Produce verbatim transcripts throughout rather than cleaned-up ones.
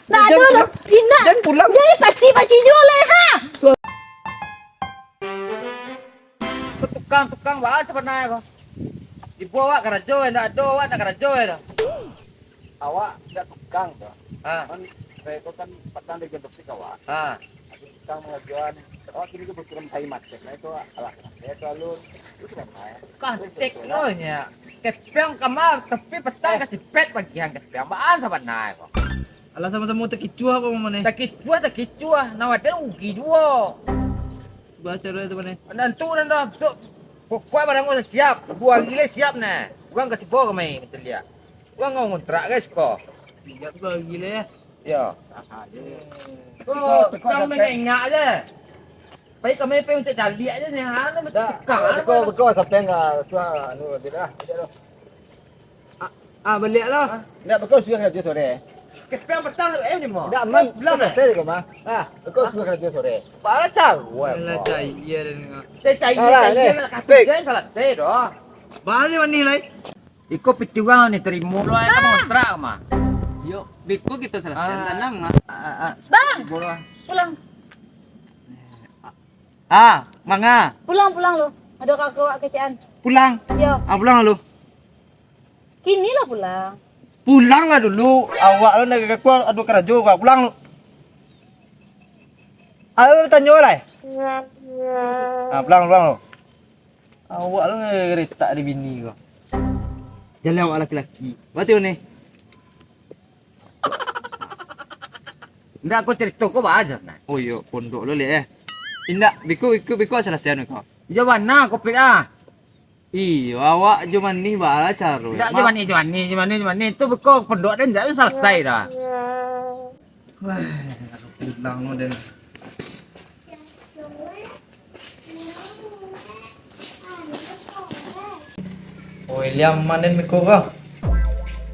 Nak ado lah. Indak. Jan pulang. Jadi paci-paci juo lah, ha. Tukang-tukang baa sabananyo ko. Dibuek awak karajo, indak ado awak nak karajo doh. Awak indak tukang doh. Ha. Kan, saya tu kan patang dari jam berapa awak. Ha. Tukang mangajuan, awak kini kebetulan hari macet, nah itu alah, saya selalu, itu sudah main. Kacik lo nya. Kepiang kamar, tapi patang kasih pet bagian kepiang. Baan sabananyo ko. Alah, samo-samo takicuah ko, Mama, ni. Takicuah, takicuah. Nah, wadah rugi juo. Baco dulu tu, Mama, ni. Nantu, nantu, tu. Pokok barang ko siap. Duo hari lai siap, nah. Urang ka sibo kami mancaliak. Urang ka ngontrak, guys, ko. Siap duo hari lai, ya? Yo. Ko, tukang mangengak je. Pai kami pai mintak caliak je ni, ha, ni. Dah, tukang, ha, beko, beko, sampai enggak, suah, anu, tidak, tidak, doh. Ah, ah, baliak lah. Hah? Ndak, beko sudah karajo sore. Kepiang patang tu, eh, ni, mah. Ndak, man, pulang, eh? Selesai ko, mah. Ah, beko sudah karajo sore. Pala caruah, alah, mah. Cayia dan, cayia, alah, cayia, ni. Nak kaki je, salasai doh. Baa ni manih lai. Iko piti urang ni, tarimo lo, ai, ka ngontrak, mah. Yo, beko kito salasai, ah, tanang, ah. Ah, ah, ah. Bang! Bola. Pulang. Ah, manga? Pulang, pulang lu. Ado ka-, ka-, kecekan. Pulang? Yo. Ah, pulang lu. Kini lah pulang. Pulang lah dulu. Awak lah nak ka-, ka-, ado karajo, awak pulang lu. Ayo tanyo lah. Ah, pulang, pulang lu. Awak lu ngeretak di bini ko. Jaleh awak laki-laki. Bati ni. Indak, ko carito ko baa jan, nah. Oh iyo, pondok lo lek, eh. Indak, biko, biko, biko salasaian ko. Iyo bana ko, Pik, ah. Iyo, awak jo manih baa caro. Indak, jo manih, jo manih, jo manih, jo manih. Tu biko pondok den indak salasai doh. Wah, pulang lo den. Oi, liam manen miko ko.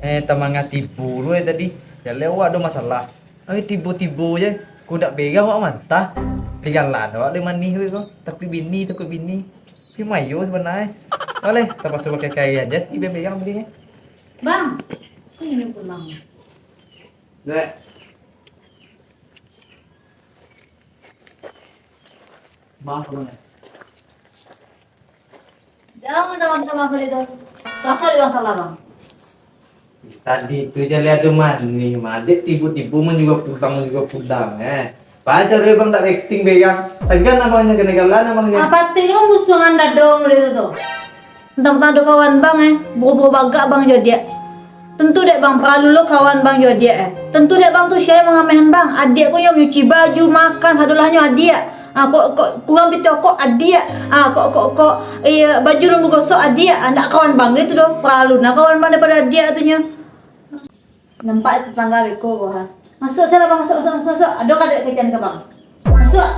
Eh, tamangah tibo lu, eh, tadi. Jaleh awak ado masalah. Ai, tibo-tibo je. Ko dak berang awak mantah. Di jalan awak lai manih ko. Takuik bini, takuik bini. Tapi mayo sabananyo. Aleh, tapaso pakai kain je. Ibe berang tadi ni. Bang, ko inyo pulang. Dek. Bang, sabananyo. Jangan, jangan sama beli tu. Rasa dia salah, Bang. Tadi tu jaleh ado manih, mah. Dek tibo-tibo manjugo pulang, manjugo pulang, eh. Paja deh, Bang, dak acting be, Bang. Sagan abang nyo kena galan, abang nyo. Apo tu musuhan dadong dia tu? Tantang-tantang ado kawan bang, eh, boro-boro bagak bang jo adiak. Tentu dek bang paralu lo kawan bang jo adiak, eh. Tentu dek bang tu sia mangamehan bang. Adiak ko nyo manyuci baju, makan, sadolahnyo adiak. Ah, kok, kok kurang pitih kok adiak. Ah, kok, kok, kok, iya, baju lun bagosok adiak. Ah, ndak kawan bang gitu doh. Paralu nah kawan bang daripado adiak tu nyo. Nampak tetangga beko ko, ha. Masuak salah bang, masuak, masuak, masuak, masuak. Ado ka dek kecen ka bang? Masuak.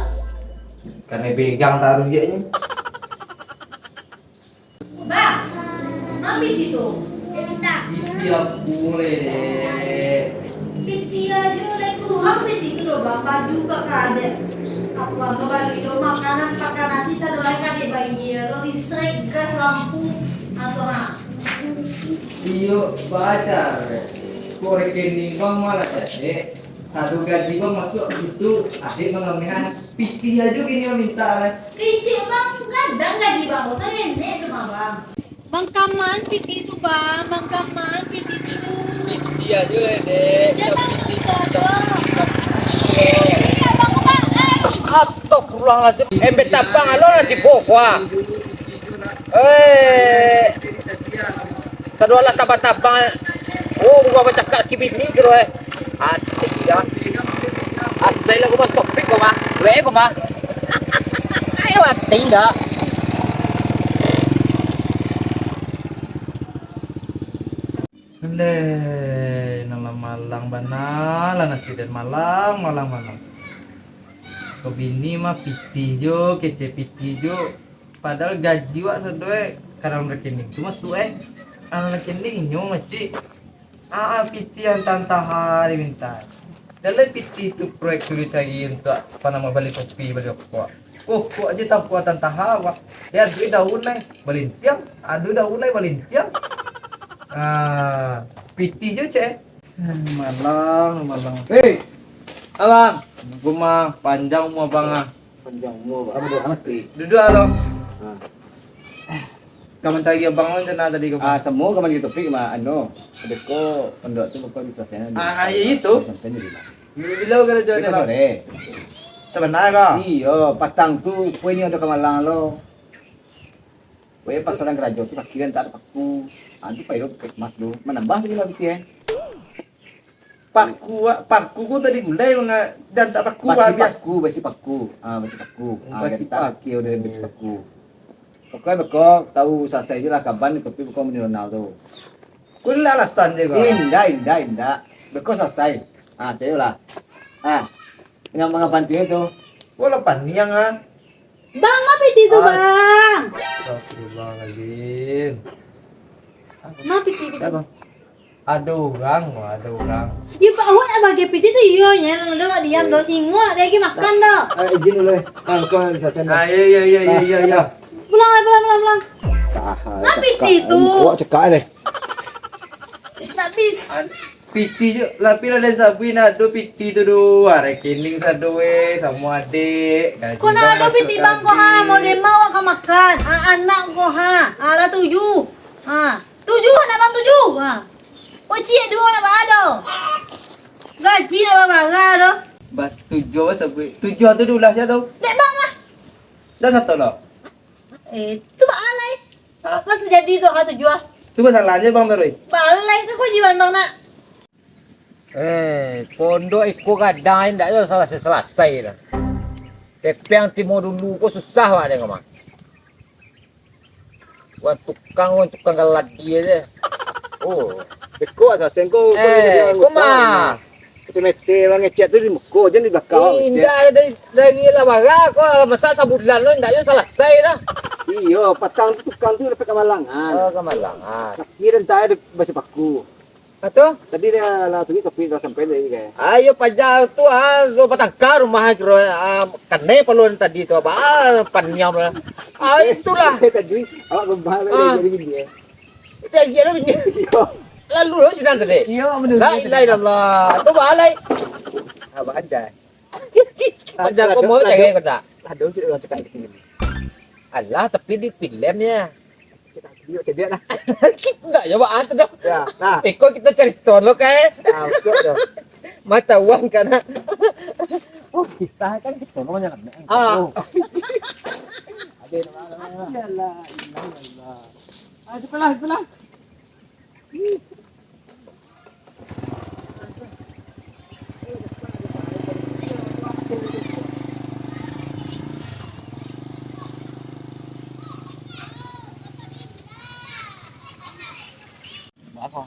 Kanai begang taruih je ni. Bang, ma piti tu? Piti apo lai, Dek? Piti ajo lai kurang piti tu doh, Bang. Baju ka kadek. Apo-apo bali lo, makanan, pakanan sisa do lai kadek bayia lo, listrik, gas, lampu, ato ha. Iyo, baca, Dek. Ko rekening bang malah cacek. Sado gaji bang masuak situ, adek mangamehan. Pitih ajo kini minta lah. Kecek bang, gadang gaji bang, bosan nenek tu mah bang. Bang kaman pitih tu bang, bang kaman pitih tu. Pitih ajo eh dek. Jangan minta tu. Iya bang, bang, eh. Astagfirullahaladzim. Eh, betabang alo nanti bokwa. Eh. Tadualah tabang-tabang. Oh, gua bacakak ki bini kiro eh. Ati ya. Asai lah gua mas topik gua mah. Weh gua mah. Ayo ati ya. Ndeh, nan lah malang bana lah nasib den, malang, malang, malang. Ko bini mah pitih jo, kecek pitih jo. Padahal gaji wak sado eh, ka dalam rekening tu masuak eh. Dalam rekening inyo mah, Cik. Ah, ah, pitih antah-antahan diminta. Dalam pitih tu proyek tu dicari untuak, apa nama, bali kopi, bali rokok. Rokok aja tampuak antah-antahan, wak. Ya, duit daun eh, balintiang. Aduh, daun eh, balintiang. Ah, pitih jo, Cik. Malang, malang. Hei, abang, rumah panjang umur abang ah. Panjang umur, abang duduk amat, Pi. Duduk, Along. Ha. Ka mancari abang lo, cana tadi ko. Ah, samo ka mancari Topik mah, anu, ado ko pondok tu beko disalasaian. Ah, iyo itu. Sampai jadi lah. Bilo karajo ni, Bang? Sore. Sabana ka? Iyo, patang tu, kue ni ado ka malang lo. Kue pasanan karajo tu, kakiran tak ado paku. Ah, tu pairo puskesmas tu. Manambah lagi lah, Bang, eh. Paku, ah, paku ko tadi gulai manga-, dan tak paku, basi ah, bias-, paku, basi paku. Ah, basi paku. Oh, ah, basi paku. Udah basi paku. Pokoknya beko tahu salasai je lah kaban, tapi beko mani Ronald tu. Ko lah alasan je ko. Indak, indak, indak. Beko salasai. Ah, tahu lah. Ah, dengan manga pantingnyo tu. Ko lah paniang ah. Bang, ma piti tu, Bang? Astagfirullahaladzim. Ma piti tu? Siapa? Ado urang, ado urang. Iyo, Pak, awak nak bagi piti tu, iyo, nyo, lo diam, lo singo, ado lagi makan, doh. Eh, izin dulu, eh. Ah, kau bisa sana. Ah, iyo, iyo, iyo, iyo, iyo, iyo. Pulang lah, pulang, pulang, pulang. Ma piti tu? Awak cakak deh. Tak bisa. Piti jo, tapi lah den sabuik nak ado piti tu doh. Ah, rekening sado weh, samo adek. Gaji ko nak ado piti bang ko ha, mau den ma awak ka makan. Ah, anak ko ha. Ah, lah tujuh. Ha, tujuh anak bang tujuh. Ha. Ko ciek duo nak baa doh. Gaji nak babara doh. Bas tujuh sabuik. Tujuh tu diulah sia tu? Dek bang lah. Dah satu lah. Eh, tu baa lai. Lah tajadi tu ha tujuh ah. Tu masalahnya bang tu, Roy. Baa lai tu ko jiwan bang nak. Eh, pondok iko gadang indak yo salasai-salasai dah. Kepeang timo dulu ko susah wak den ko mah. Wan tukang, wan tukang galadi aja. Oh, beko asa sengko. Eh, ko mah. Mete-mete urang ngecek tu di muko, jan di balakang urang ngecek. Indak dari, dari lah bara ko, masa sabulan lo indak yo salasai dah. Iyo, patang tu tukang tu dapek kamalangan. Oh, kamalangan. Tapi den tak ado basi paku. Ato? Tadi dia lah tadi tapi dah sampai tadi kan. Ayo paja tu ah, tu batangka rumah kiro ah, kanai palun tadi tu abah ah, paniam lah. Ah, itulah. Tadi awak gemar lah jadi gini eh. Itu aja lah bini. Iyo. Lalu lo sinan tadi. Iyo, benar. La ilaha illallah. Tu baa lai. Abah aja. Paja ko mau cari ko tak? Aduh, cik orang cakap gitu. Alah, tapi di filem ya. Cakap video cedek lah. Enggak ya, Pak, ah, tu dah. Ya, nah. Iko kita cerita lo kai. Nah, usut dah. Mata uang kan. Oh, kita kan kita lo yang lama. Ah. Oh. Ada nama nama. Iyalah, iyalah. Ah, cepat lah, cepat lah. Buat apa?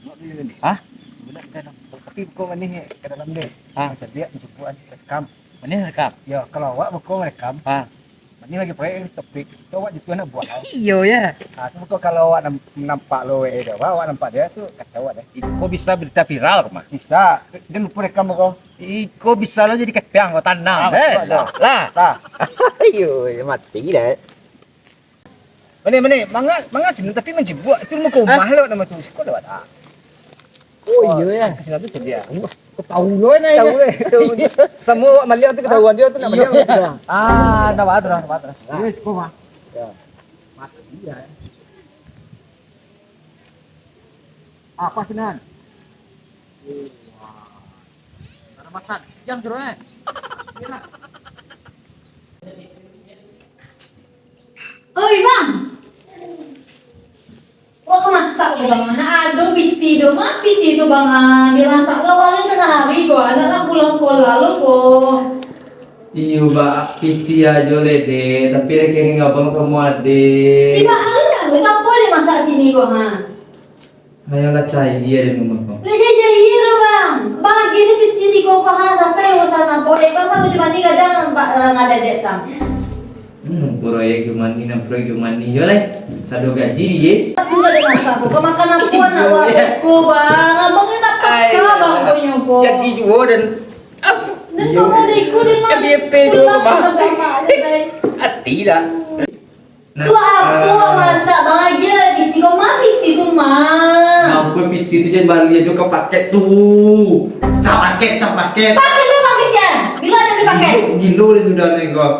Buat video ni. Hah? Budak kita dah. Tapi kau manih ke dalam deh. Ah, sadiak cukup rekam. Manih rekam. Ya, kalau awak buka rekam. Ah. Manih lagi proyek ni Topik. Tu awak jitu anak buah. Iyo ya. Ah, tu bukan kalau awak nam-, nampak lo eh dah. Awak nampak dia tu kata awak dah. Iko bisa berita viral ko mah. Bisa. Dia lupa rekam kau. Iko bisa lo jadi kepeang kau tanam. Ah, eh, betul, lah. Lah. Lah. Iyo, ya mati dah. Mane, mane, manga, manga sini tapi manjibuak. Itu muka rumah lewat nama tu. Siko lewat ah. Oh, iyo ya. Ka siko tu caliak. Kau tahu lo nah. Tahu deh. Tahu. Sama awak maliang tu ketahuan dia tu nak maliang tu dah. Ah, nampak tu dah, nampak tu dah. Iyo, siko mah. Ya. Mati dia. Apa sinan? Wah. Ada masak. Jam suruh eh. Iyalah. Oi, Bang. Wak ka masak ko, Bang. Nak ado piti tu, ma piti tu, Bang, ah. Bia masak lo, awak lai tangah hari ko, anak nak pulang sekolah lo ko. Iyo, Bak, piti ajo lai, Dek, tapi rekening abang samo ado. Ih, Bang, ado caro apo dek masak kini ko, ha? Ayolah, cari ajo dulu, Bang. Lah, cari-cari lo, Bang. Bang, agiah se piti siko ko, ha, salasai urusan apo dek, Bang, samo Jumani gadang, Bang, eh, ngadadek, Bang. Hmm, proyek Jumani, nan proyek Jumani. Yo lai, sado gaji, ye. Aku gak ada masak, aku makan apa nak buat aku, Bang? Abang ni nak paksa, Bang, punyo ko. Jadi juo dan Apa? Dah tahu ada ikut dia, Bang. F Y P juo, Bang. Bang, Bang, Bang, Bang. Hati dah. Tu apo, Bang, masak, Bang? Agiah lah piti ko, ma piti tu, Bang. Kau piti tu jan bali ajo ka paket tu. Cap paket, cap paket. Paket tu paket jan. Bilo ado di paket? Gilo, gilo deh sudah ni kau.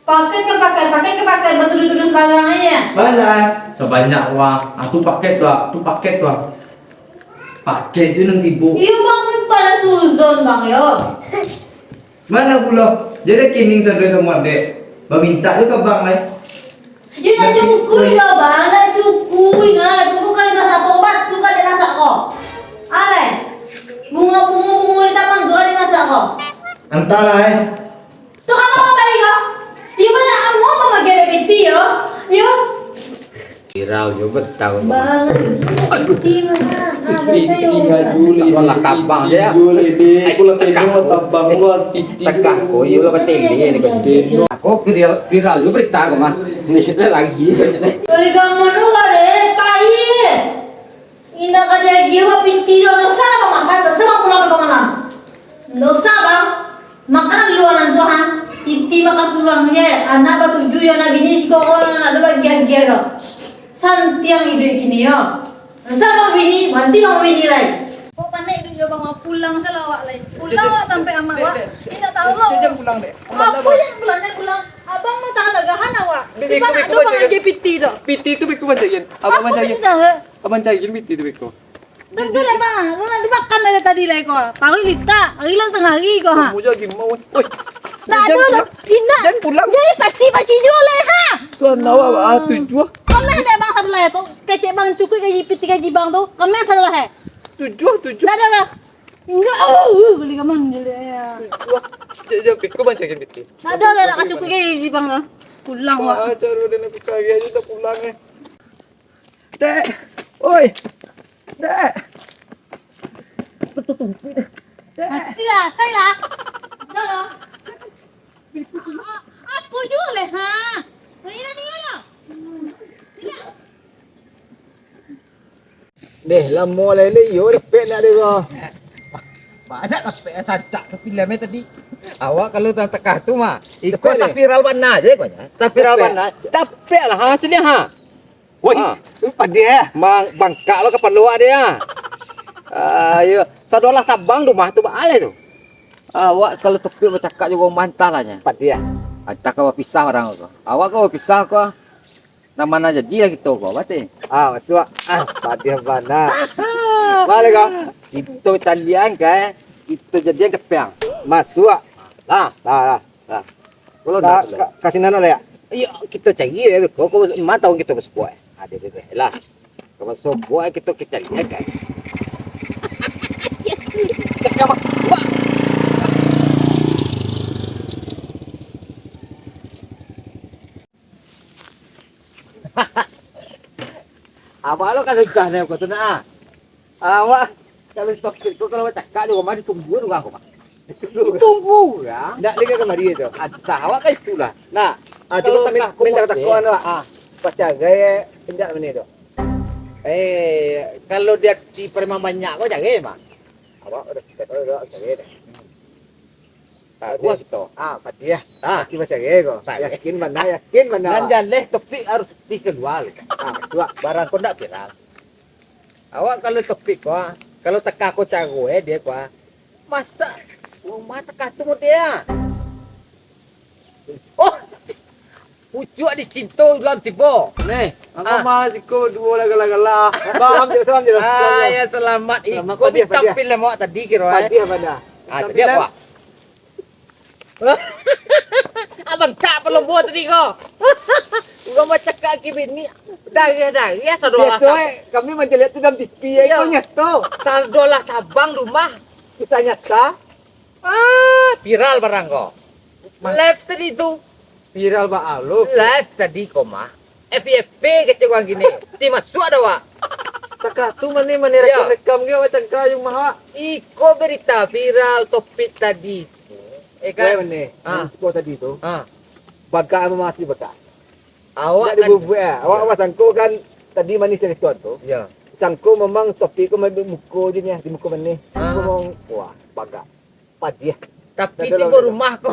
Paket ka paket, paket ka paket, batuduah-tuduah barang aja. Balah. Sabanyak wang. Ah, tu paket tu, ah. Tu paket tu, ah. Paket tu nan tibo. Iyo, Bang, ni pado suzon, Bang, yo. Mano pulo? Jadi kini sado samo adek. Bamintak jo ka bank lai. Yo, nak cukui lah, Bang. Nak cukui, nah. Kau kan masak obat tu, kan dia masak kau. Alai. Bunga-bunga, bunga di taman tu, kan dia masak kau. Antahlah, eh. Tu ka ma bali ko? Iyo, bana amuah pamagiah dek piti yo. Yo. Viral jo berita ko. Bang, piti mah. Ah, biasa yo. Salah tabang je. Yo, lele. Pulang tengok tabang lu piti. Takah ko, iyo lah batele ni ko. Aku viral, viral jo berita ko mah. Ni sudah lagi. Dari kamu tu, Bang, eh, pai. Indak ka diagiah wak piti doh, dosa lah makan, dosa bang pulang beko malam. Dosa bang, makan di lua nan tu ha. Piti makan surang je, anak batujuh yo, anak bini siko ko nan ado bagiah-giah doh. Santiang iduik kini yo. Dosa bang bini, banti bang bini lai. Kok pandai iduik yo bang, pulang salah awak lai. Pulang awak tampek amak awak. Indak tahu lo. Jangan pulang dek. Apo jan pulang, jan pulang. Abang mah tahan lagahan awak. Beko, beko, bang, agiah piti doh. Piti tu beko bancagian. Abang bancagian. Abang cari miti tu beko. Tunggu lah, Bang. Lu nak dimakan dari tadi lah, ko. Paruik litak. Hari lah tengah hari, ko, ha. Kamu jadi mau. Woi. Nak ado lah. Indak. Jan pulang. Jadi pacik-pacik juo lah, ha. Tuan awak, ah, tujuah. Kami ada, Bang, satu lah, ya, tu. Kecek Bang cukuik gaji piti gaji Bang tu. Kami satu lah, ha. Tujuah, tujuah. Nak ado lah. Indak. Oh, beli kaman dulu, ya. Tujuah. Jangan, jangan, beko bancagian piti. Nak ado lah, nak cukuik gaji Bang tu. Pulang, wak. Ah, caro dia nak pisah lagi aja tak pulang, eh. Dek! Oi! Dek! Betul-betul, Dek! Silah, silah! Dah lah. Apo juo leh, ha? Ini, ini, ini. Deh, lamo lai, lai, yo, dapek nak deh, ko. Banyak dapek, sancak tu filem tadi. Awak kalau tang takah tu mah, iko sapiral bana je ko nya. Sapiral bana. Dapek lah, ha, sini, ha. Woi, ah. Padiah, eh? Mang-, bangkak lo kapalo awak deh, ah. Ah, iyo. Sadolah tabang rumah tu baaleh tu. Awak kalau topik bacakak jo mantah lah nyo. Padiah. Antah ka bapisah urang tu. Awak ka bapisah ko. Nan ma jadi lah kito ko, bate. Ah, masuak. Ah, padiah bana. Balik ko. Kito talian ka, eh. Kito jadian kepeang. Masuak. Lah. Lah, lah. Nah, kalau ka, nak, ka, ka sinan lah, ya? Iyo, kito cari, ya, ko, ko, ma tahu kito basobok, eh. Ado, ado, ado, lah. Kalau sobok, eh, kito, kito cari, ya, kan? Cakap, wah. Abang lo kan sudah, dah, kau tu nak, ah. Awak, kalau topik ko, kalau bacakak jo mah ditunggu tu urang ko mah. Ditunggu urang. Ndak dengar kamari tu. Antah, awak kan itulah. Nah, ah, kalau cubo takah ko min-, minta masih, takah anu, ah. Pacagai, indak mani tu. Eh, kalau di, di pareman banyak ko cagai mah. Awak udah kita tahu, awak cagai dah. Taruah kito. Ah, padiah. Ah. Pasti bacarai ko. Yakin bana, yakin bana. Nan jaleh topik harus dikalua. Ah, suak. Barang ko ndak viral. Awak kalau topik ko, ah, kalau takah ko caro, eh, dia ko, ah. Masak rumah takah tu dia. Oh. Pucuak dicinto ulam tibo. Neh, angkau mah siko duo lah gala-gala. Salam je, salam je. Ah, ya, selamat. Selamat. Iko padiah, bintang padiah. Film awak tadi kiro, eh. Padiah, padiah. Ah, bintang tadi film. Apa? Abang kak perlu buat tadi ko. Urang bacakak kini. Dari-dari sadolah. Biaso, eh, kami manjaliak tu dalam T V, eh, iyo. Iko nyato. Sadolah tabang rumah. Kisah nyata. Ah, viral barang ko. Live tadi tu. Viral ba alo. Live tadi ko mah. F Y P kecek urang kini. Ti masuak dah, wak. Takah tu mane, mane rekam-rekam ge awak tangka di rumah awak. Iko berita viral topik tadi tu. Eh, kan? Weh, mane. Ah. Yang sekolah tadi tu. Ah. Bagak memang asli bagak. Awak kan dibubuak, eh. Awak, awak sangko kan tadi mane cerita tu. Ya. Sangko memang topik ko main muko je nya, di muko mane. Ah. Muko memang, wah, bagak. Padiah. Tapi tibo rumah ko.